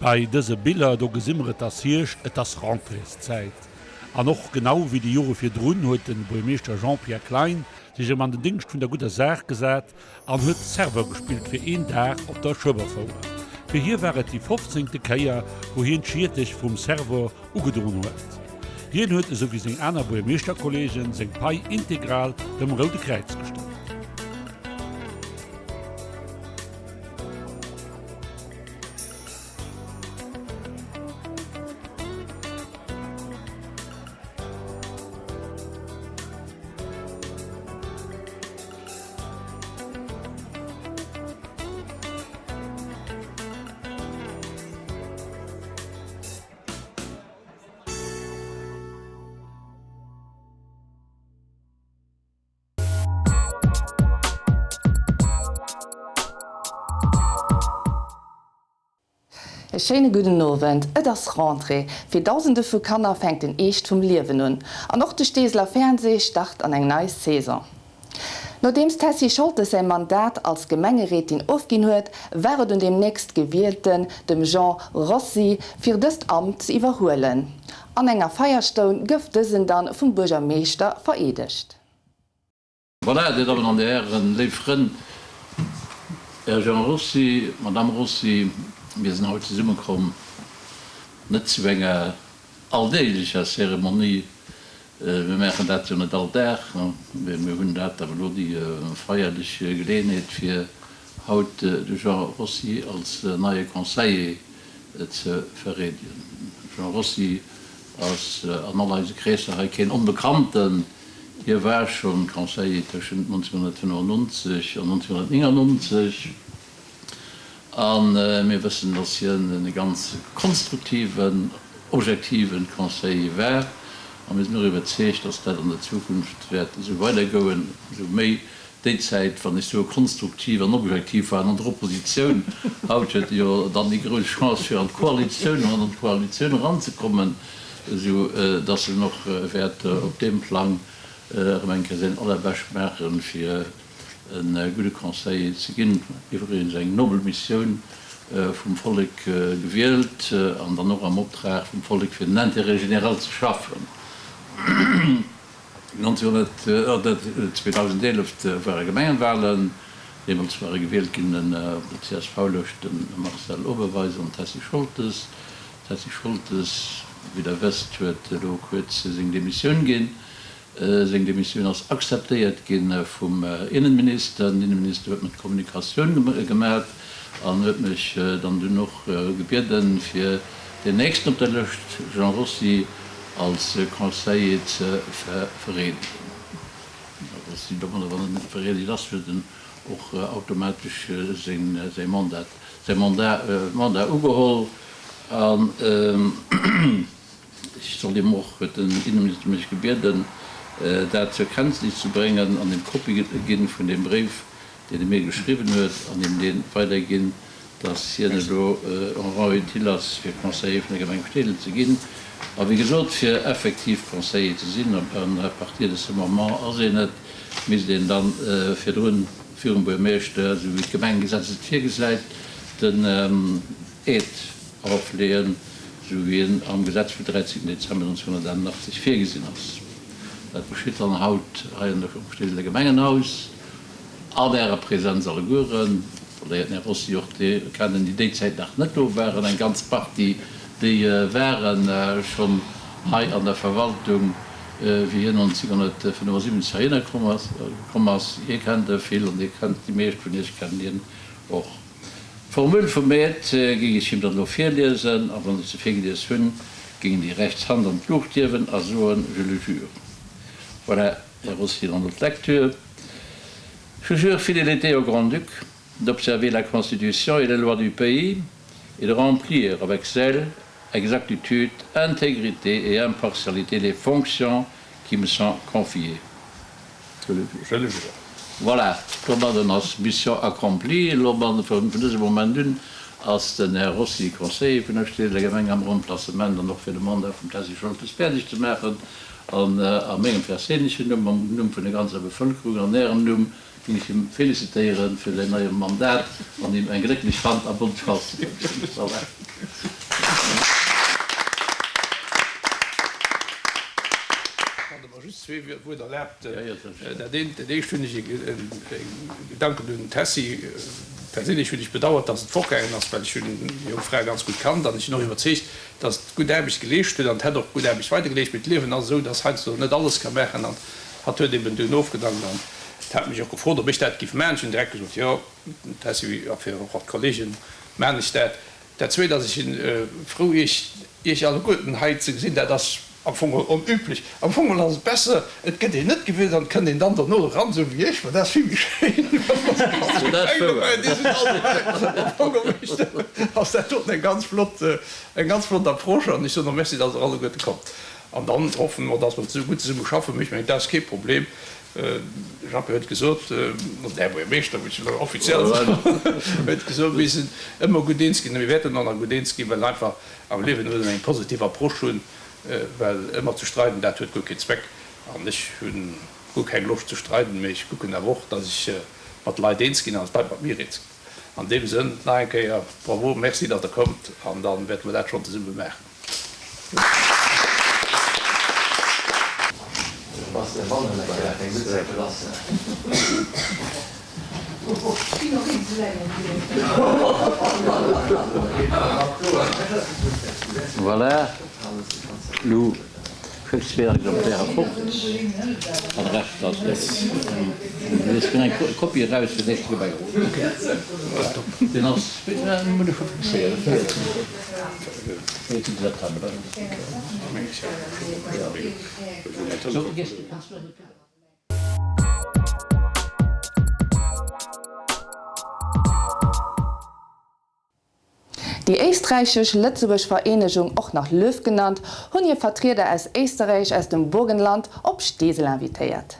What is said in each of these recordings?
Bei dëse Biller do gesi mer, et ass Hierscht, et ass Rentréeszäit. An och genau wéi déi Jore virdrun huet de Buergermeeschter Jean-Pierre Klein sech erëm an den Déngscht vun der gudder Saach gesat an huet Serveur gespillt fir een Dag op der Schueberfouer. Fir hie war et déi fofzéngte Kéier, wou hien d'Schiertech vum Serveur ugedroen huet. Hien huet, esou wéi seng aner Buergermeeschterkolleegen, seng Pai integral dem Roude Kräiz gestëmmt. E schéine gudden Owend. Et ass Rentrée. Fir Dausende vu Kanner fänkt den Eescht vum Liewen un. An och de Steeseler Fernsee start an eng nei Saison. Nodeems d'Tessy Scholtes säi Mandat als Gemengereetin ofginn huet, war et un deem nächstgewielten, dem Jean Rossi, fir dëst Amt ze iwwerhuelen. An enger Feierstoun gouf dësen dann vum Buergermeeschter vereedegt. Voilà, Dir Dammen an Dir Hären, léif Frënn, Här Jean Rossi, Madame Rossi, mir sinn haut zesummekomm, net zu enger alldeeglecher Zeremonie, mir maachen dat jo net all Dag, mee mir hunn dat awer elo déi feierlech Geleeënheet, fir haut de Jean Rossi als neie Conseiller ze vereedegen. Jean Rossi ass an all eise Kreesser hei keen Onbekannten. Hie war schonn Conseiller tëschent 1995 an 1999 a mir wëssen, datt hien e ganz konstruktiven, objektiven Conseiller war a mir sinn och iwwerzeegt, datt dat an der Zukunft wäert esou weidergoen. Esou méi déi Zäit, wann ech soe konstruktiv an objektiv, war en an der Oppositioun. Haut huet e jo dann déi grouss Chance fir an d'Koalitioun, an d'Koalitioun eranzekommen. esou dass en och wäert op deem Plang erëm eng Kéier säin Allerbescht maachen, fir e gudde Conseiller ze ginn. Iwwregens eng nobel Missioun, vum Vollek gewielt an dann och am Optrag vum Vollek fir den Intérêt général ze schaffen. 2011 ware Gemengenwahlen, deemools ware gewielt ginn op der CSV-Lëscht de Marcel Oberweis an d'Tessy Scholtes. D'Tessy Scholtes, wéi der wësst, huet elo kuerz seng Demissioun ginn. Seng Demissioun ass akzeptéiert gi vum Innenminister. Den Innenminister huet mer d'Kommunikatioun gemat an huet mech dann dunn och gebieden, fir deen Nächsten op der Lëscht, Jean Rossi, als Conseiller ze vereedegen. Rossi, domadder, wann en net vereedegt ass, huet en och automatesch säi Mandat, säi Mandat ugeholl. An ech soll him och, huet den Innenminister mech gebieden, dat zur Kenntnis ze bréngen an him Kopie ginn vun deem Bréif, deen e mir geschriwwen huet, an him dee weiderginn, dass hien elo en rang utile ass, fir Conseiller vun der Gemeng Steesel ze ginn. A wéi gesot, fir effektiv Conseiller ze sinn, an à partir de ce moment ass een et, misst een da virdrun virum Buermeeschter, esou wéi d'Gemengegesetz et virgesäit, den Eed ofleeën, esou wéi en am Gesetz vum 13 Dezember 1988 virgesinn ass. Dat geschitt dann haut hei an der um Steeseler Gemengenhaus an Ärer Präsenz allegueren. Der léiert den Här Rossi och déi kennen, déi déi Zäit nach net do waren. Eng ganz Partie, déi ware schonn hei an der Verwaltung, wéi hien 1975 heihinner komm ass. Hie kennt der vill an Dir kennt déi meescht vun Iech kennen hien och. D'Formule vum Eed géing ech him dann elo virliesen, a wann ech se virgelies hunn, géing en déi rechts Hand an d'Luucht hiewen a soen, Je le jure. Voilà, Här Rossi, dann elo d'Lecture. Je jure fidélité au Grand-Duc, d'observer la Constitution et les lois du pays et de remplir avec zèle, exactitude, intégrité et impartialité les fonctions qui me sont confiées. Je le jure. Voilà, domadden ass Mission accomplie. Elo vun dësem Moment un ass den Här Rossi Conseiller vun der Steeseler Gemeng am Remplacement an och fir de Mandat vum Tessy Scholtes fäerdeg ze maachen. An a mengem perséinlechen Numm, am Numm vun der ganzer Bevëlkerung, an Ärem Numm, géing ech him félicitéiere fir säin neie Mandat an him eng glécklech Hand a bonne Chance wënschen. Voilà. zwee Wuert erlaabt. Dat eent, dat éischt hunn ech e Gedanken un d'Tessy. Perséinlech hunn ech bedauert, datt et fortgaangen ass, well ech hunn déi jonk Fra ganz gutt kannt an ech sinn och iwwerzeegt, datt et gutt Aarbecht geleescht huet an et hätt och gutt Aarbecht weidergeleescht. Mee d'Liewen ass esou, datt heiansdo net alles ka maachen an hatt huet eben dunn ofgedankt an et hat mech och gefrot, ob ech dat giff maachen. Ech hunn direkt gesot, jo, Tessy, a fir och d'Kollegen maachen ech dat. Dat Zweet ass, ech sinn frou, Iech, Iech alleguerten hei ze gesinn. Dat ass am Fong geholl onüblech. Am Fong geholl ass et besser, et gëtt een net gewielt an et kënnt een dann dono eran, esou wéi ech, well dat ass vill méi schéin. Am Fong geholl ass dat doten eng ganz flott, eng ganz flott Approche an ech soen och Merci, dass Der alleguerte kommt. An dann hoffen mer, dass mer gutt zesumme schaffen. Mee ech mengen, dat ass kee Problem. De Jean-Pierre huet gesot, oder den Här Buergermeeschter, muss ech elo offiziell soen, huet gesot, mir sinn ëmmer gutt eens ginn a mir wäerten och nach gutt eens ginn, well einfach am Liewen muss een eng positiv Approche hunn, well ëmmer ze streiden, dat huet guer keen Zweck. An ech hu guer keng Loscht ze streiden, mee ech kucken awer och, datt ech mat Leit eens ginn an datt d'Leit mat mir eens ginn. An deem Sënn nach eng Kéier Bravo, Merci, datt Der kommt an da wäerte mer dat schonn zesumme maachen. Voilà, lo schécks zwee Exemplaire fort an de Rescht ass deng. Du hues ginn eng Kopie eraus fir den nächste Gemengerot. Deen ass, muss ech scho fixéieren. Déi éisträichesch-lëtzebuerg Vereenegung, och nach LÖF genannt, hunn hir Vertrieder aus Éisterräich aus dem Burgenland op Steesel invitéiert.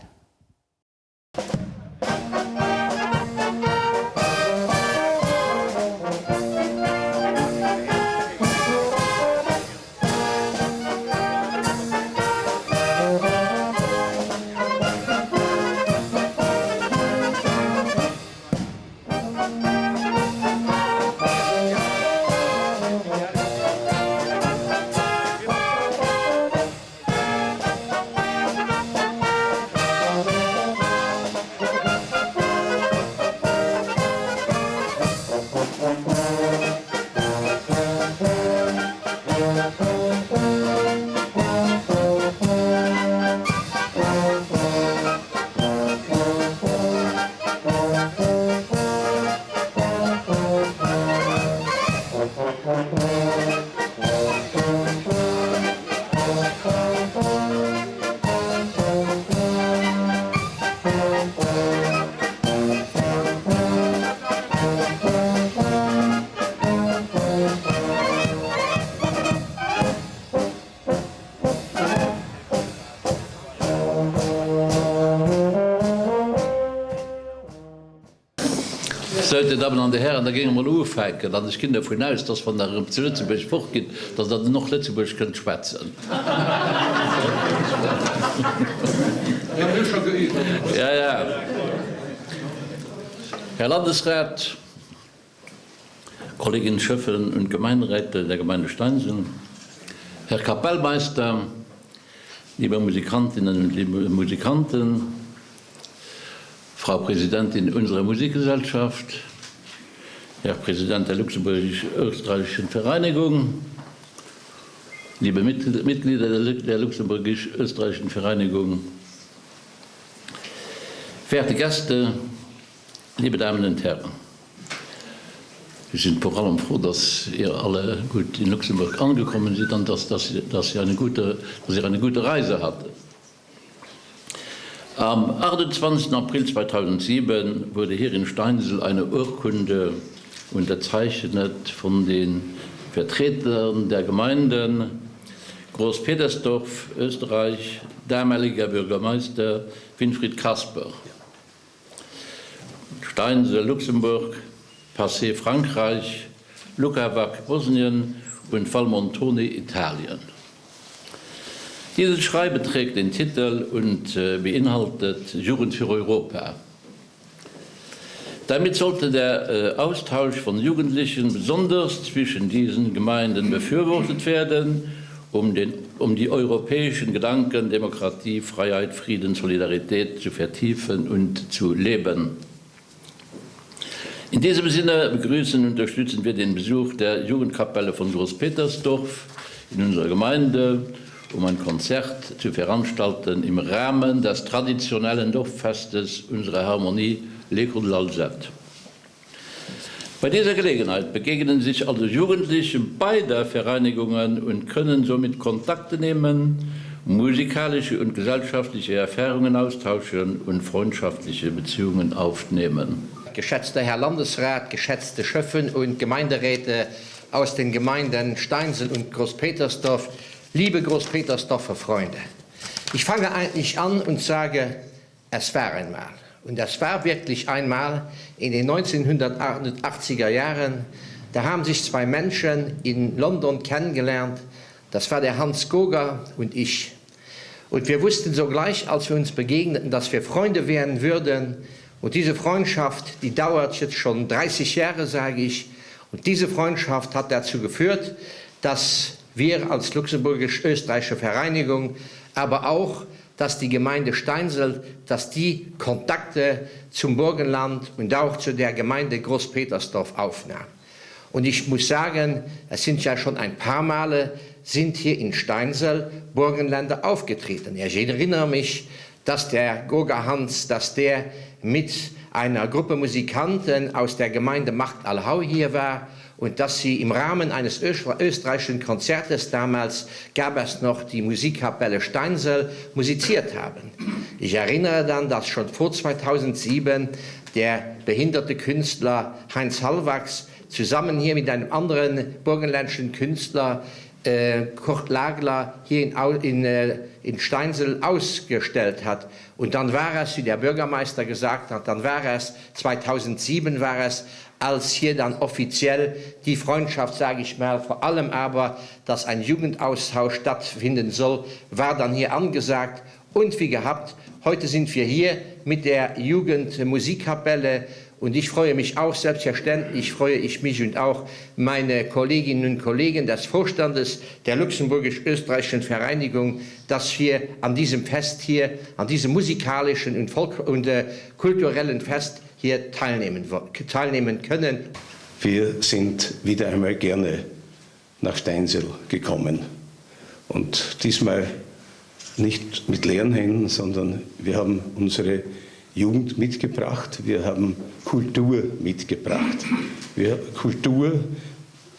Sou, Dir Dammen an Dir Hären, da géinge mer elo ufänken. An ech ginn dervun aus, dass, wann Der erëm zu Lëtzebuerg fort gitt, dass Der dann och Lëtzebuergesch kënnt schwätzen. Ja, ja. Här Landesrat, Kollegin Schöffen und Gemeinderäte der Gemeinde Steinsel, Herr Kapellmeister, liebe Musikantinnen und liebe Musikanten, Frau Präsidentin unserer Musikgesellschaft, Herr Präsident der Luxemburgisch-Österreichischen Vereinigung, liebe Mitglieder der Luxemburgisch-Österreichischen Vereinigung, werte Gäste, liebe Damen und Herren. Wir sind vor allem froh, dass ihr alle gut in Luxemburg angekommen seid und dass, dass, dass, ihr, eine gute, dass ihr eine gute Reise hattet. Am 28. April 2007 wurde hier in Steinsel eine Urkunde unterzeichnet von den Vertretern der Gemeinden Großpetersdorf, Österreich, damaliger Bürgermeister Winfried Kasper. Steinsel, Luxemburg, Passé, Frankreich, Lukavac, Bosnien und Valmontone, Italien. Dieses Schreiben trägt den Titel und beinhaltet Jugend für Europa. Damit sollte der Austausch von Jugendlichen besonders zwischen diesen Gemeinden befürwortet werden. um, den, um die europäischen Gedanken Demokratie, Freiheit, Frieden, Solidarität zu vertiefen und zu leben. In diesem Sinne begrüßen und unterstützen wir den Besuch der Jugendkapelle von Großpetersdorf in unserer Gemeinde, um ein Konzert zu veranstalten im Rahmen des traditionellen Dorffestes unserer Harmonie Leopoldalzet. Bei dieser Gelegenheit begegnen sich also Jugendliche beider Vereinigungen und können somit Kontakte nehmen, musikalische und gesellschaftliche Erfahrungen austauschen und freundschaftliche Beziehungen aufnehmen. Geschätzter Herr Landesrat, geschätzte Schöffen und Gemeinderäte aus den Gemeinden Steinsel und Großpetersdorf, liebe Großpetersdorfer Freunde. Ich fange eigentlich an und sage, es war einmal. Und das war wirklich einmal in den 1980er Jahren, da haben sich zwei Menschen in London kennengelernt, das war der Hans Goger und ich. Und wir wussten sogleich, als wir uns begegneten, dass wir Freunde werden würden. Und diese Freundschaft, die dauert jetzt schon 30 Jahre, sage ich. Und diese Freundschaft hat dazu geführt, dass wir als luxemburgisch-österreichische Vereinigung, aber auch, dass die Gemeinde Steinsel, dass die Kontakte zum Burgenland und auch zu der Gemeinde Großpetersdorf aufnahm. Und ich muss sagen, es sind ja schon ein paar Male sind hier in Steinsel Burgenländer aufgetreten. Ich erinnere mich, dass der Goger Hans, dass der mit einer Gruppe Musikanten aus der Gemeinde Macht Alhau hier war und dass sie im Rahmen eines österreichischen Konzertes damals gab es noch die Musikkapelle Steinsel musiziert haben. Ich erinnere dann, dass schon vor 2007 der behinderte Künstler Heinz Hallwachs zusammen hier mit einem anderen burgenländischen Künstler äh, Kurt Lagler hier in, in, äh, in Steinsel ausgestellt hat. Und dann war es, wie der Bürgermeister gesagt hat, dann war es 2007 war es, als hier dann offiziell die Freundschaft, sage ich mal, vor allem aber, dass ein Jugendaustausch stattfinden soll, war dann hier angesagt. Und wie gehabt, heute sind wir hier mit der Jugendmusikkapelle und ich freue mich auch selbstverständlich freue ich mich und auch meine Kolleginnen und Kollegen des Vorstandes der luxemburgisch-österreichischen Vereinigung, dass wir an diesem Fest hier, an diesem musikalischen und, Volk und äh, kulturellen Fest hier teilnehmen, teilnehmen können. Wir sind wieder einmal gerne nach Steinsel gekommen und diesmal nicht mit leeren Händen, sondern wir haben unsere Jugend mitgebracht, wir haben Kultur mitgebracht. Wir, Kultur,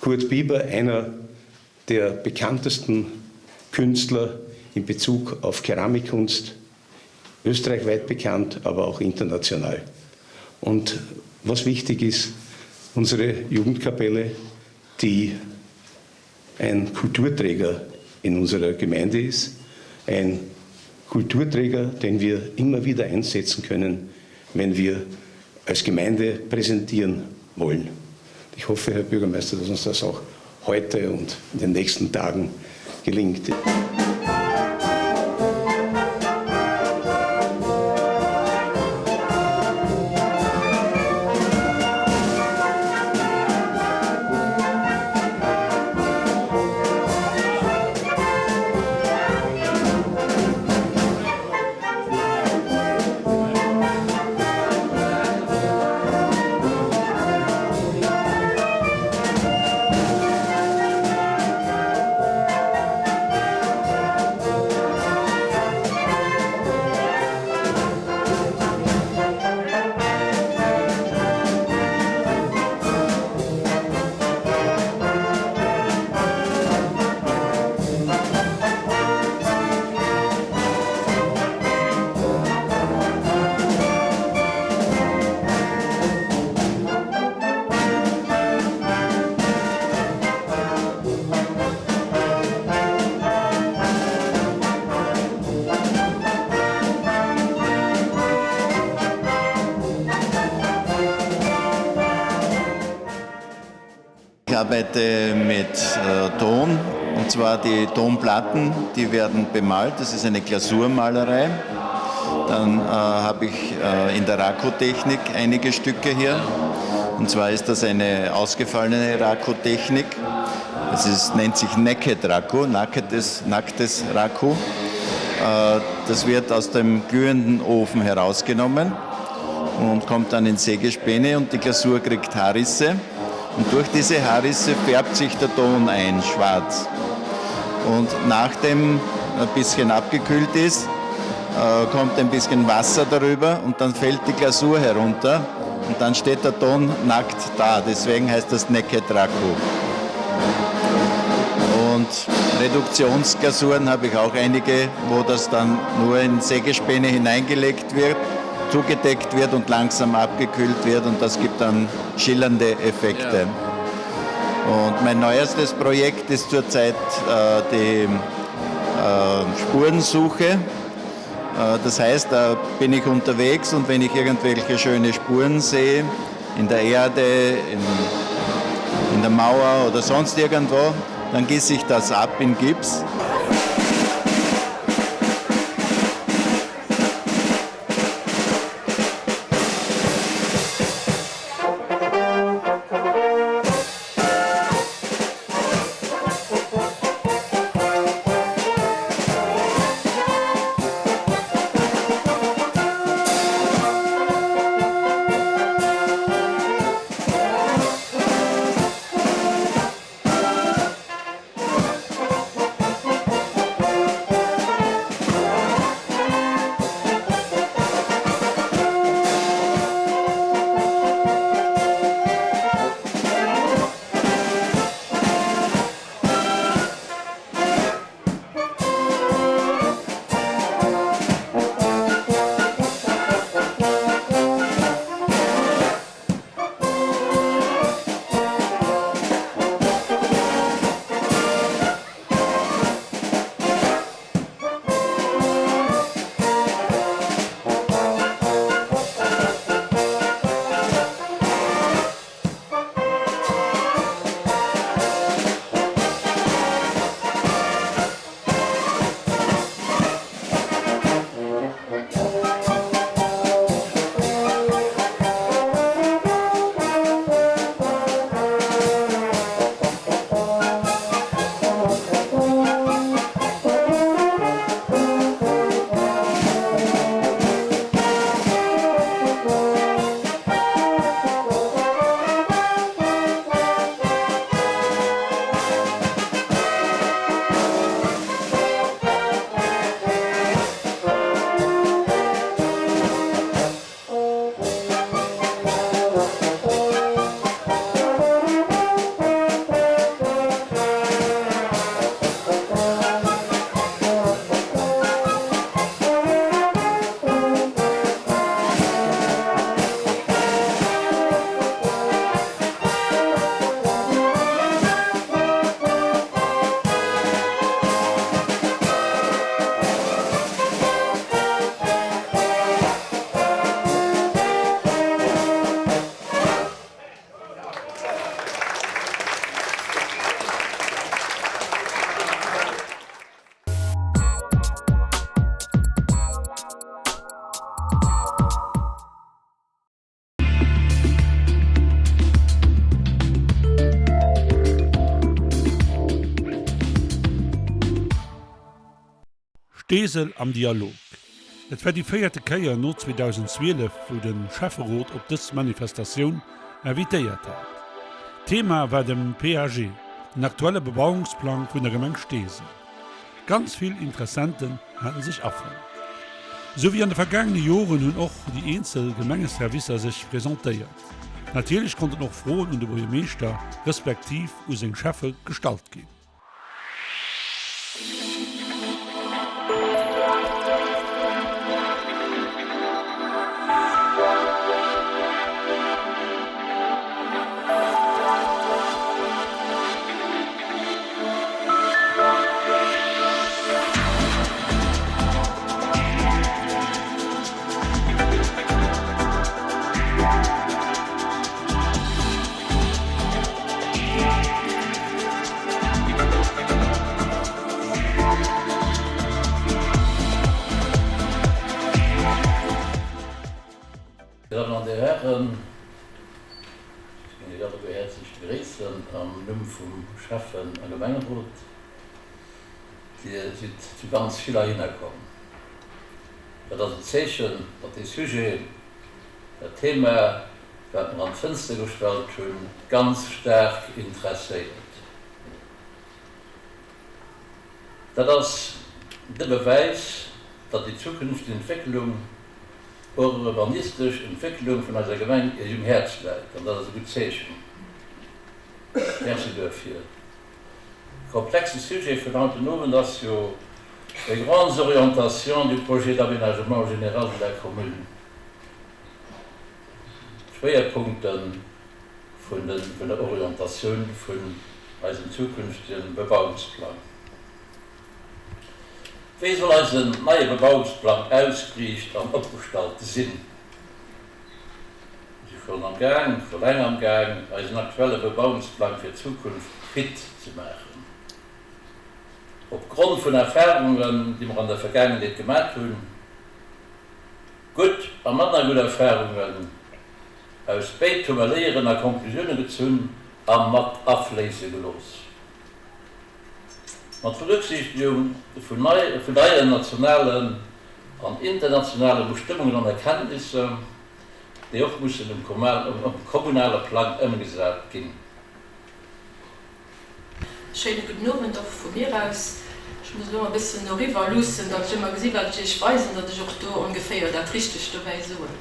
Kurt Bieber, einer der bekanntesten Künstler in Bezug auf Keramikkunst, österreichweit bekannt, aber auch international. Und was wichtig ist, unsere Jugendkapelle, die ein Kulturträger in unserer Gemeinde ist, ein Kulturträger, den wir immer wieder einsetzen können, wenn wir als Gemeinde präsentieren wollen. Ich hoffe, Herr Bürgermeister, dass uns das auch heute und in den nächsten Tagen gelingt. Ich arbeite mit äh, Ton und zwar die Tonplatten, die werden bemalt. Das ist eine Glasurmalerei. Dann äh, habe ich äh, in der Rakotechnik einige Stücke hier. Und zwar ist das eine ausgefallene Rakotechnik. Es ist, nennt sich Naked Raku, nacktes, nacktes Raku. Äh, das wird aus dem glühenden Ofen herausgenommen und kommt dann in Sägespäne und die Glasur kriegt Haarrisse. Und durch diese Haarrisse färbt sich der Ton ein, schwarz. Und nachdem ein bisschen abgekühlt ist, äh, kommt ein bisschen Wasser darüber und dann fällt die Glasur herunter und dann steht der Ton nackt da. Deswegen heißt das Naked Raku. Und Reduktionsglasuren habe ich auch einige, wo das dann nur in Sägespäne hineingelegt wird, zugedeckt wird und langsam abgekühlt wird und das gibt dann schillernde Effekte. Ja. Und mein neuestes Projekt ist zurzeit äh, die äh, Spurensuche. Äh, das heißt, da bin ich unterwegs und wenn ich irgendwelche schöne Spuren sehe, in der Erde, in, in der Mauer oder sonst irgendwo, dann gieße ich das ab in Gips. Steesel am Dialog. Et war déi véierte Kéier no 2012, wou de Schäfferot op dës Manifestatioun invitéiert hat. Thema war de PAG, den aktuelle Bebauungsplang vun der Gemeng Steesel. Ganz vill Interessenten haten sech afonnt. Esou wéi an de vergaangene Joren hunn och déi eenzel Gemengeservicer sech presentéiert. Natierlech konnten och Froen un de Buergermeeschter respektiv u seng Schäffe gestallt ginn. Dir Dammen an Dir Hären. Géing Iech alleguer häerzlech begréissen am Numm vum Schäffen a Gemengerot. Dir sidd zu ganz vill heihinner komm. Dat ass en Zeechen, datt dee Sujet, dat Thema, wat mer an d'Fënster gestallt hunn, ganz staark interesséiert. Dat ass de Bewäis, datt déi zukünfteg Entwécklung, och urbanistesch Entwécklung vun eiser Gemeng Iech um Häerz läit. An dat ass e gutt Zeechen. Merci duerfir. De komplexe Sujet vun haut den Owend ass jo Les grandes orientations du projet d'aménagement général de la commune, d'Schwéierpunkte vun der Orientatioun vun eisem zukünftege Bebauungsplang. Wéi soll eisen neie Bebauungsplang ausgeriicht an opgestallt sinn? Mir si schonn am Gaang, scho laang am Gaang, eisen aktuelle Bebauungsplang fir d'Zukunft fit ze maachen. Op Grond vun Erfahrungen, déi mer an der Vergaangenheet gemat hunn, gutt a manner gutt Erfahrungen, aus béid hu mer Léieren a Konklusioune gezunn a mat afléisse gelooss. Mat Berücksichtigung vun neien nationalen an internationale Bestëmmungen an Erkenntnisser, déi och mussen um kommunale Plang ëmgesat ginn. Schéine gudden Owend och vu mir aus. Ech muss elo e bëssen eriwwer luussen, datt ech ëmmer gesi wat ech Iech weisen, datt ech och do ongeféier dat Richtegt dobäi soen.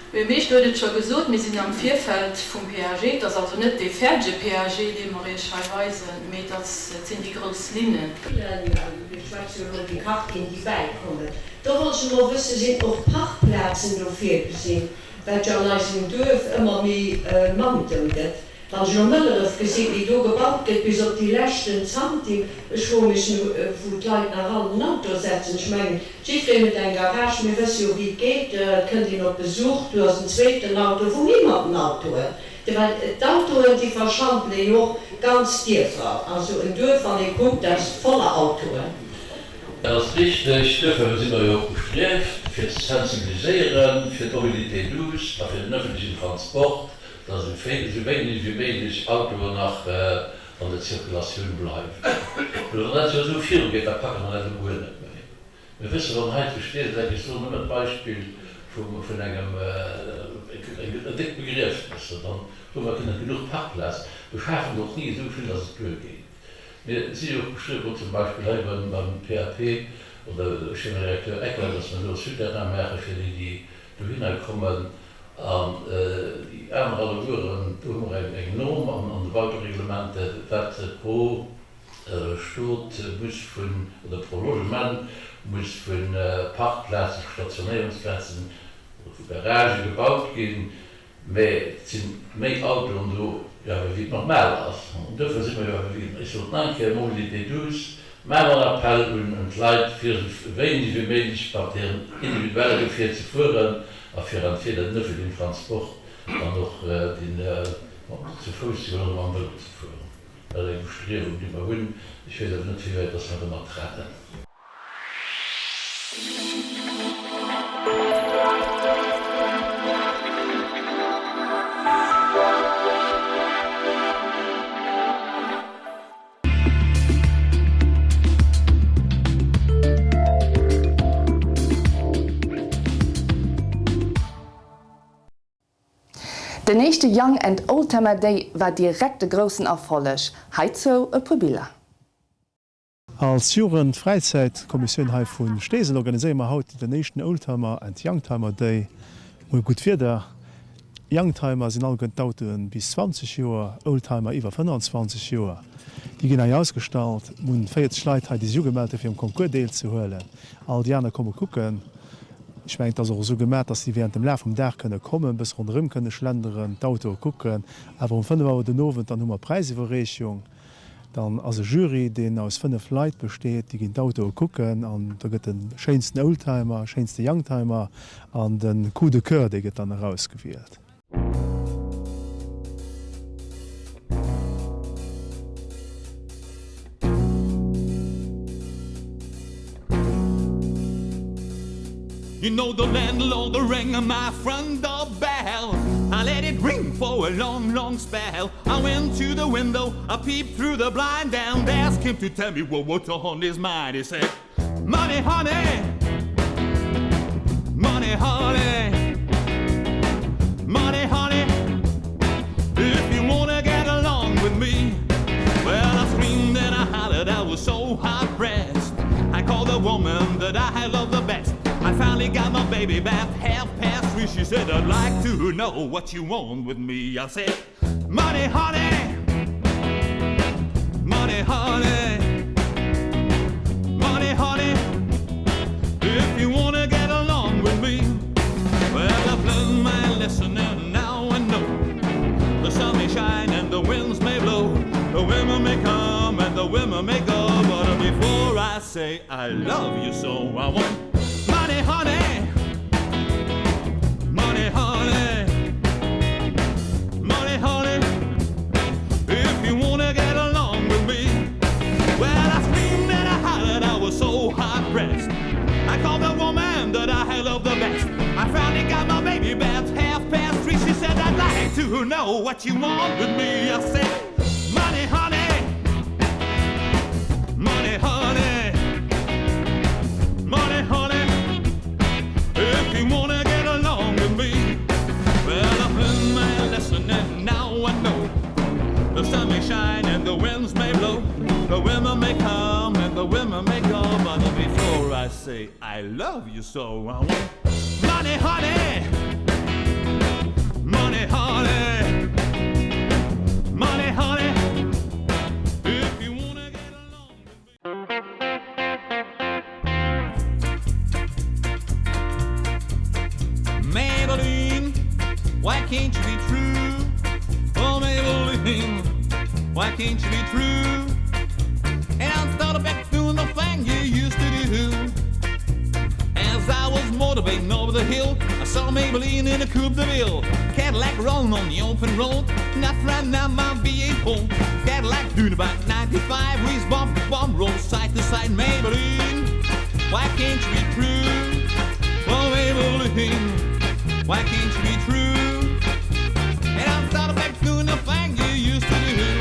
De Buergermeeschter huet et scho gesot, mir sinn am Virfeld vum PAG. Et ass also net dee fäerdege PAG, dee mer Iech hei weisen, mee et ass, et sinn déi grouss Linnen. Mir schwätze jo elo déi Quartieren, déi bäikommen. Do wollt ech emol wëssen, Sinn och Parkplazen do virgesinn, well et jo an eisem Duerf ëmmer méi Manktem gëtt? Wann ech elo Mëlleref gesinn, wéi do gebaut gëtt bis op déi leschten Zantim, ech froe mech nu, wou d'Leit nach all den Auto setzen. Ech mengen, jiddwereen huet eng Garage, mir wësse jo wéi et geet, et kënnt een op Besuch, du ass en zweeten Auto, wou hi mat den Autoen? Well d'Autoen, déi verschandele jo och ganz Dierfer. Also en Duerf, wann ee kuckt, dat ass voller Autoen. Dat ass richteg. Duerfir si mer jo och bestrieft, fir ze sensibiliséieren fir d'Mobilité douce a fir den öffentlichen Transport, dass esou wéineg wéi méiglech Autoen nach an der Zirkulatioun bleiwen. Well wann dat jo esou virugeet, da packe mer dat elo guer net méi. Mir wësse wann hei zu Steesel, ech soen nëmmen d'Beispill vun engem en déckt Begriefnes, dann hu mer kënnen genuch Parkplaz, do schafe se och ni esou vill, dass et duergeet. Mir si jo och bestriewt, zum Beispill hei beim PAP oder chez le Directeur Ecker, dass mer do e Souterrain maache fir déi, déi dohinner kommen. An déi aner allegueren, do hu mer eng Norm an de Bautereglementer, wat pro Stot muss vun, oder pro Logement muss vu Parkplazen, Stationéierungsplazen oder vu Garagë gebaut ginn. Mä et si méi Autoen do jo awer wéi et normal ass. An duerfir si mer jo awer, wéi ech sot nach eng Kéier, Mobilité douce, maache mer en Appell un d'Leit, fir esou wéineg wéi méiglech mat hirem individuelle Gefier ze fueren a fir entweder den öffentlichen Transport an och den zu Fouss ze goen oder mam Vëlo ze fueren. Dat ass eng Bestriewung, déi mer hunn. Ech weess awer net, wéi wäit dass mer domat rennen. Den éischte Young and Oldtimer Day war direkt e groussen Erfolleg. Heizou e puer Biller. Als Jugendfräizäitkommissioun hei vu Steesel organiséiere mer haut den éischten Oldtimer and Youngtimer Day. Mol gutt Wieder. Youngtimer sinn alleguerten d'Autoen bis 20 Joer, Oldtimer iwwer 25 Joer. Déi ginn hei ausgestallt. Mir hunn 40 Leit hei, déi sech ugemellt hunn, fir um Concours deelzehuelen. All déi aner komme kucken. Ech mengen, et ass och esou gemaach, dass déi während dem Laf vum Dag kënne kommen, e bësse ronderëm kënne schlenderen, d'Autoe kucken. Awer um 5 Auer den Owend, dann hu mer Präisiwwerreechung. Dann ass e Jury, deen aus 5 Leit besteet, déi ginn d'Autoe kucken an da gëtt de schéinsten Oldtimer, schéinste Youngtimer an de Coup de coeur, dee gëtt dann erausgewielt. You know the landlord rang my front door bell I let it ring for. for a long, long spell. I went to the window, I peeped through the blind and asked him to tell me what was on his mind. He said, Money, honey, money, honey, money, honey, if you wanna get along with me. Well, I screamed and I hollered, I was so hard pressed. I called the woman that I love the best. I finally got my baby back half past three. She said, I'd like to know what you want with me. I said, Money, honey, money, honey, money, honey, if you wanna get along with me. Well, I've learned my lesson and now I know the sun may shine and the winds may blow, the women may come and the women may go, but before I say I love you so, I want money, honey, money, honey, money, honey, if you wanna get along with me. Well, I screamed and I hollered, I was so hard pressed. I called the woman that I love the best. I finally got my baby back half past three. She said, I'd like to know what you want with me. I said, Money, honey, money, honey, money, honey, if you wanna get along with me. Well, I've learned my lesson and now I know the sun may shine and the winds may blow, the women may come and the women may go, but before I say I love you so, I want money, honey, money, honey, money, honey, if you wanna get along with me. Maybelline, why can't you be true? Oh, Maybelline, why can't you be true? And I started back doing the thing you used to do. As I was motivating over the hill, I saw Maybelline in a Coupe de Ville. Cadillac rolling on the open road, not right now my V8 hole. Cadillac doing about 95, race bump to bump, roll side to side. Maybelline, why can't you be true? Oh, Maybelline, why can't you be true? And I'm started back doing the thing you used to do.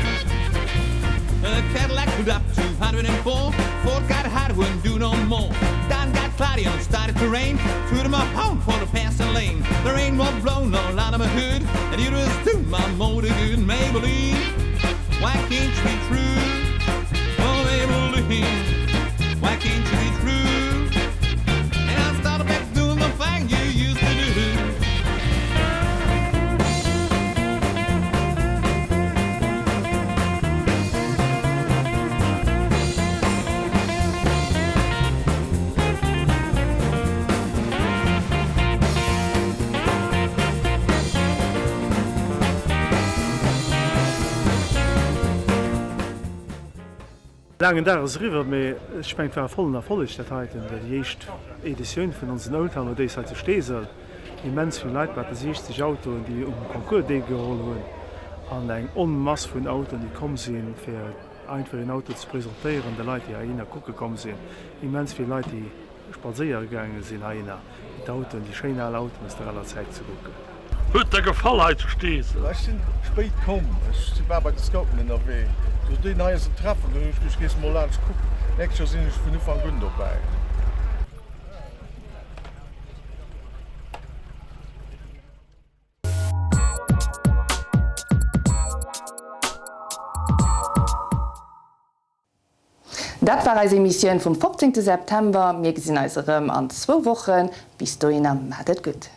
A Cadillac pulled up 204, Ford got hot, wouldn't do no more. Down got cloudy and it started to rain. Threw to my home for the passing lane. The rain was blowing all out of my hood, and it was to my motor good. Maybelline, why can't you be true? Oh, Maybelline, why can't you be true? And I started back doing the thing you used to do. Laangen Dag ass eriwwer, mee ech mengen et war e vollen Erfolleg dat heiten, war déi éischt Editioun vun onsen Oldtimer Days hei zu Steesel. Immens vill Leit, bal 60 Autoen déi um Concours deelgeholl hunn an eng Onmass vun Autoen déi komm sinn fir einfach een Auto ze presentéieren de Leit déi heihinner kucke komm sinn. Immens vill Leit déi spadséiere gaange sinn heihinner fir d'Autoen, déi schéin al Autoen aus der aler Zäit ze kucken. Huet der gefall hei zu Steesel? Ech sinn spéit komm, ech war bei de Scouten ënnerwee. Do deen hei ass en Treffen, do hunn ech geduecht, gees mol laanscht kucken. Nächst Joer sinn ech vun Ufank un dobäi. Dat war eis Emissioun vum 15 September. Mir gesinn eis erëm an zwou Wochen. Bis dohinner, maacht et gutt.